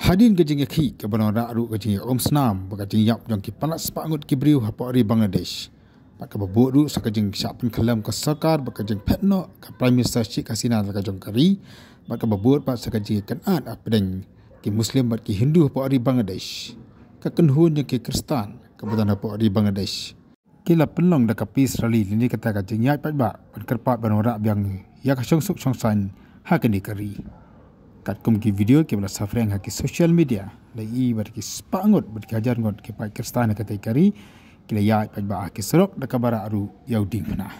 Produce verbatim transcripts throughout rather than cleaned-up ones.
Hadien ka jingïakhih kaba wanrah ruh ka jingïaumsnam bad ka jingïap jong ki palat spah ngut ki briew hapoh ri Bangladesh. Bad kaba bud ruh sa ka jingshah pynkylla ka sorkar bad ka jingphet noh ka Prime Minister Sheikh Hasina da ka jong ka ri. Bad kaba bud pat sa ka jingkynad hapdeng ki Muslim bad ki Hindu hapoh ri Bangladesh. Ka kynhun jong ki Khristan kaba don hapoh ri Bangladesh ki la pynlong da ka peace rally lane kata ka jingïaid paidbah ban kyrpad ban wanrah biang ïa ka shongsuk shongsaiñ ha kane ka ri. Katkum ki video kiba la saphriang ha ki social media, la ïohi ba ki spah ngut bad ki hajar ngut ki paid Khristan ha kata ka ri ki la ïaid paidbah ha ki surok da kaba rah ruh ïa u diengphna.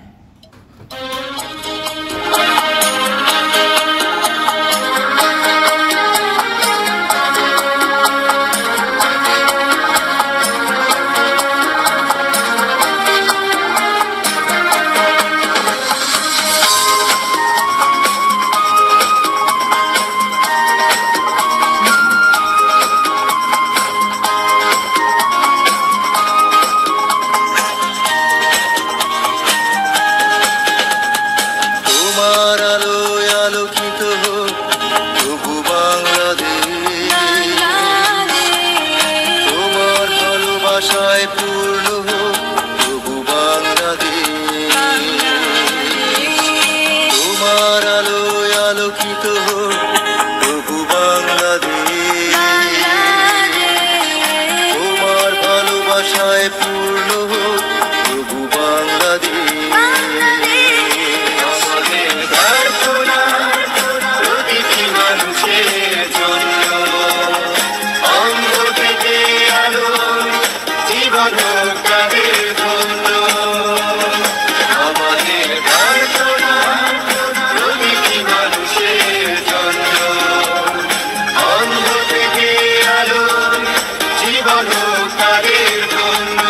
তোমার আলোয় আলোকিত হোক তবু বাংলাদেশ। তোমার ভালোবাসায় পূর্ণ হোক তবু বাংলাদেশ। তোমার আলোয় আলোকিত হোক তবু বাংলাদেশ। তোমার ভালোবাসায় পূর্ণ হোক তবু বাংলাদেশ। আমাদের প্রার্থনা প্রতিটি মানুষের জন্য। অন্ধ থেকে আলো, জীবন হোক তাদের ধন্য। আমাদের প্রার্থনা প্রতিটি মানুষের জন্য। অন্ধ থেকে আলো, জীবন হোক তাদের ধন্য।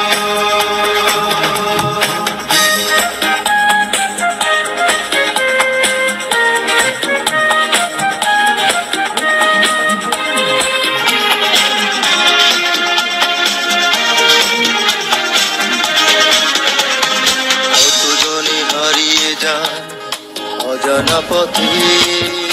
কতজনে হারিয়ে যায় অজানা পথে।